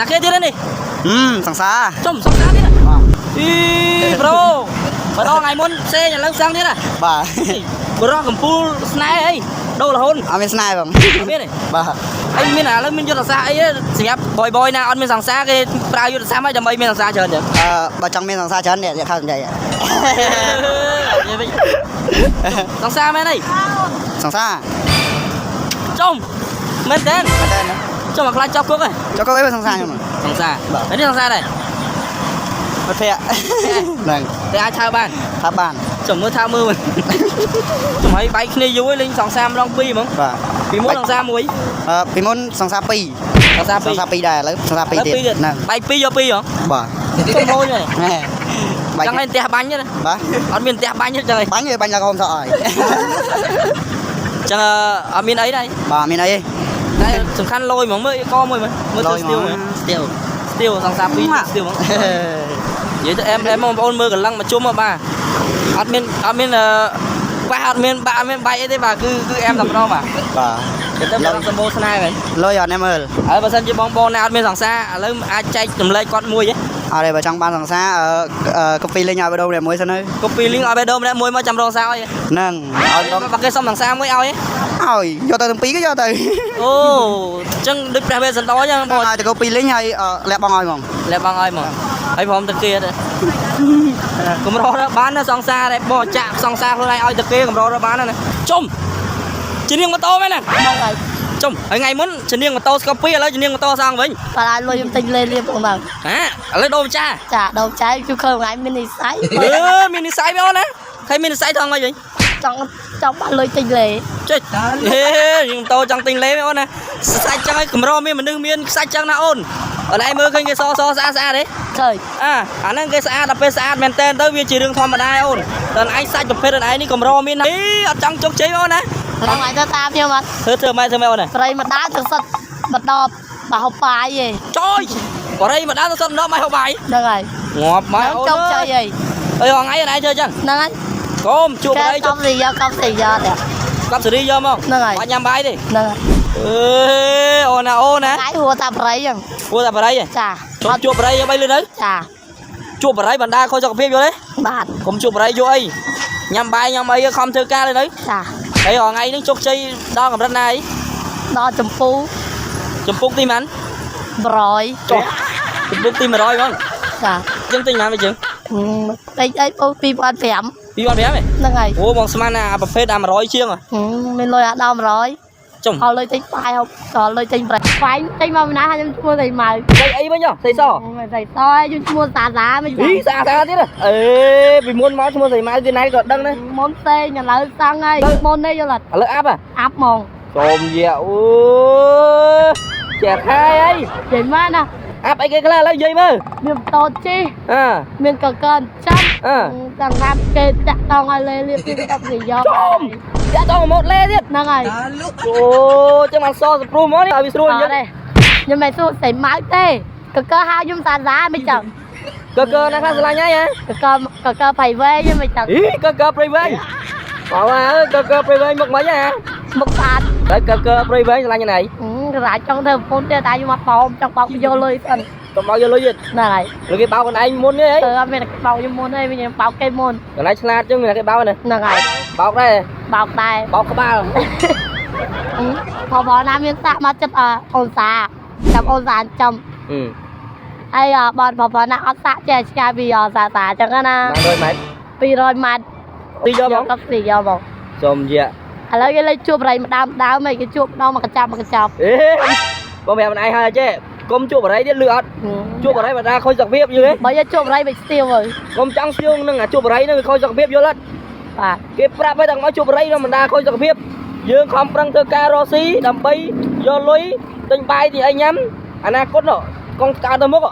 ណាគេទៀតនេះ ហឹមសង្សារ ចុំសង្សារទៀតអី bro បើដល់ថ្ងៃមុនផ្សេងឥឡូវសឹងទៀតហ៎ បាទ បរោះកំពូលស្នេហ៍អីដូររហូត អត់មានស្នេហ៍បង អត់មានទេ បាទ អីមានឥឡូវមានយុទ្ធសាស្ត្រអីសម្រាប់បយបយណាអត់មានសង្សារគេប្រើយុទ្ធសាស្ត្រមកដើម្បីមានសង្សារច្រើនចឹង អឺបើចង់មានសង្សារច្រើននេះខៅសំចៃ និយាយវិញសង្សារមែនអី សង្សារ ចុំមែនទេ មែនទេណា ចុំមកខ្លាចជាប់គុកហ៎ ចុះក៏អីបើសង្សារខ្ញុំ សង្សារ បាទ ហើយនេះសង្សារដែរ មិត្តភក្តិហ្នឹង តែអាចថើបាន ថាបាន ចុំមើលថើមើល ចុំឲ្យបែកគ្នាយូរហើយលេងសង្សារម្ដងពីរហ្មង បាទ ពីមុនសង្សារមួយ អឺពីមុនសង្សារ2 សង្សារពីរ សង្សារ2ដែរឥឡូវសង្សារ2ទៀតហ្នឹង បែកពីរយកពីរហ៎ បាទ ចុំលយហ្នឹង ហែបែក ចង់ឲ្យផ្ទះបាញ់ទេណា បាទ អត់មានផ្ទះបាញ់ទេចឹងហី បាញ់វាបាញ់ឡើងហមសក់ហើយ ចឹងអត់មានអីដែរ បាទមានអីទេ តែសំខាន់លយហ្មងមើលកមួយមើលមើលទៅស្ទៀវមើល ស្ទៀវ ស្ទៀវសង្សារពីរស្ទៀវហ្មងនិយាយទៅអែមអែមបងប្អូនមើលកន្លងមកជុំមកបាទអត់មានអត់មានអឺប៉ះអត់មានបាក់អត់មានបែកអីទេបាទគឺគឺអែមតែម្ដងបាទ បាទ ទៅទៅបងសម្បូរស្នេហ៍វិញ លុយអត់អ្នកមើល ហើយបើសិនជាបងបងណាអត់មានសង្សារឥឡូវអាចចែកចម្លែកគាត់មួយហ៎ អត់ទេបើចង់បានសង្សារអឺកាពីលេងឲ្យបដូរម្នាក់មួយសិនទៅ កូពីលីងឲ្យបេះដូងម្នាក់មួយមកចាំរងសារឲ្យ ហ្នឹងឲ្យ បើគេសុំសង្សារមួយឲ្យ ឲ្យយកទៅទាំងពីរក៏យកទៅ អូអញ្ចឹងដូចព្រះវេស្សន្តរអញ្ចឹងបង ឲ្យទៅកាពីលេងឲ្យលះបង់ឲ្យហ្មង លះបងឲ្យមកហើយព្រមទៅគេដែរកម្រដល់បានណាសង្សារដែរបងចាក់សង្សារខ្លួនឯងឲ្យទៅគេកម្រដល់បានណាជុំជានាងម៉ូតូមែនណា មកហើយ ជុំហើយថ្ងៃមុនជានាងម៉ូតូស្កូពីឥឡូវជានាងម៉ូតូសងវិញ បើឲ្យលុយខ្ញុំទិញលេលៀបបងបាទ ហ៎ឥឡូវដូរម្ចាស់ ចាដូរចែកគឺឃើញថ្ងៃមាននិស័យ អឺមាននិស័យមែនអូនណាឃើញមាននិស័យថងមកវិញ ចង់ចង់បានលុយទិញលេ ចុចហេយើងម៉ូតូចង់ទិញលេមែនអូនណាសាច់ចឹងឲ្យកម្រមានមនុស្សមានខ្សាច់ចឹងណាអូនអូនឯងមើលឃើញគេសសស្អាតស្អាតទេ ឃើញ អាអាហ្នឹងគេស្អាតដល់ពេលស្អាតមែនតើទៅវាជារឿងធម្មតាអូនតែឯងសាច់ប្រភេទឯងនេះកម្រមានណាអីអត់ចង់ជោគជ័យអូនណា រងថ្ងៃទៅតាមខ្ញុំអត់ ធ្វើធ្វើម៉េចធ្វើម៉េចអូនណា ប្រៃមកដើរទៅសិតមកដបបើហូបបាយឯង ចុយបរិយមកដល់ទៅសុទ្ធម្ដងមកហូបបាយ ហ្នឹងហើយ ងាប់មកអូន ជោគជ័យឯង អីហងៃឯងធ្វើចឹង ហ្នឹងហើយ កុំជួបបរិយ កប់រីយកកប់រីយកទេ កប់សេរីយកមក ហ្នឹងហើយ អត់ញ៉ាំបាយទេ ហ្នឹងហើយ អេអូនណាអូនណា ថ្ងៃហួរតាប្រៃហ្នឹង គួរតែបរិយ ចា ជប់ជួបបរិយយកបីលឿនទៅ ចា ជួបបរិយបណ្ដាខូចសុខភាពយល់ទេ បាទ កុំជួបបរិយយកអីញ៉ាំបាយញ៉ាំអីខំធ្វើការលឿនទៅ ចា ហើយហងៃនេះជោគជ័យដល់កម្រិតណាអី ដល់ចម្ពូ ចម្ពុកទីម៉ាន់ 100 ចុះចម្ពុកទី100ហ្មង ចា ជាងទិញម៉ានវិញជាង តិចអីពូ2005 2005ហ៎ ហ្នឹងហើយ អូបងស្មានអាប្រភេទអា100ជាងហ៎ មានលុយអាដល់100 ចុំ អត់លុយទិញបាយហូបក៏លុយទិញប្រៃខ្វាញ់ទិញមកពីណាខ្ញុំឈ្មោះស្រីម៉ៅ ស្អីអីវិញហ៎ស្អីស មិនស្រីសខ្ញុំឈ្មោះសាសាមិន អីស្អាតស្អាតទៀតហ៎អេពីមុនមកឈ្មោះស្រីម៉ៅគេណៃក៏ដឹងដែរ មុនផ្សេងឥឡូវសឹងហើយមុននេះយល់អត់ ឥឡូវអាប់ហ៎ អាប់ហ្មង សូមយាអូចេះហើយអី និយាយមកណា អាប់អីគេខ្លះឥឡូវនិយាយមើល មានម៉ូតូជិះ អើ មានកកើចាំ អើ ទាំងថាគេតាក់តងឲ្យលេលៀបពីកប់រីយក ចំតាក់តងម៉ូតលេទៀត ហ្នឹងហើយ អូចឹងបានសសព្រុសហ្មងនេះឲ្យវាស្រួលយើង អត់ទេខ្ញុំមិនសួរស្រីម៉ៅទេកកើហៅខ្ញុំសាសាមិនចឹង កកើណាខ្លះស្រឡាញ់ហើយហ៎ កកើកកើផៃវែងមិនចឹង អីកកើព្រៃវែងបងអើយកកើព្រៃវែងមុខមិនហ៎ មុខស្អាត តែកកើព្រៃវែងស្រឡាញ់ណាយ កន្លែងចង់ធ្វើប្រពន្ធទេតែខ្ញុំអត់បោមចង់បោកយកលុយសិន កុំបោកយកលុយទៀត ហ្នឹងហើយ ឬគេបោកខ្លួនឯងមុនទេអី ទៅអត់មានបោកខ្ញុំមុនទេខ្ញុំបោកគេមុន កន្លែងឆ្លាតចឹងមានគេបោកណា ហ្នឹងហើយ បោកដែរ បោកដែរ បោកក្បាល ផងបងណាមានសាក់មកចិត្តអូនសាចាំអូនសាចាំ អឺ ហើយបងបងបងណាអត់សាក់ចេះឆ្ងាយពីសាសាចឹងណា 100ម៉ែត្រ 200ម៉ែត្រ ទីយកបង កប់ស្រីយកបង សុំយា ឥឡូវគេលេចជួបរៃម្ដើមដើមឯងគេជួបម្ដងមកកញ្ចប់មកកញ្ចប់ អេបងប្រាប់ខ្លួនឯងហើយចេះកុំជួបបរិយទៀតលឺអត់ជួបបរិយបណ្ដាខូចសុខភាពយល់ទេ បើយកជួបរៃមិនស្ទៀវហើយក ុំចង់ស្ទៀងនឹងអាជួបបរិយនឹងវាខូចសុខភាពយល់អត់ បាទ គេប្រាប់ឲ្យតែមកជួបបរិយនឹងបណ្ដាខូចសុខភាពយើងខំប្រឹងធ្វើការរកស៊ីដើម្បីយកលុយទិញបាយទិញអីញ៉ាំអនាគតនោះកងកើតទៅមុខ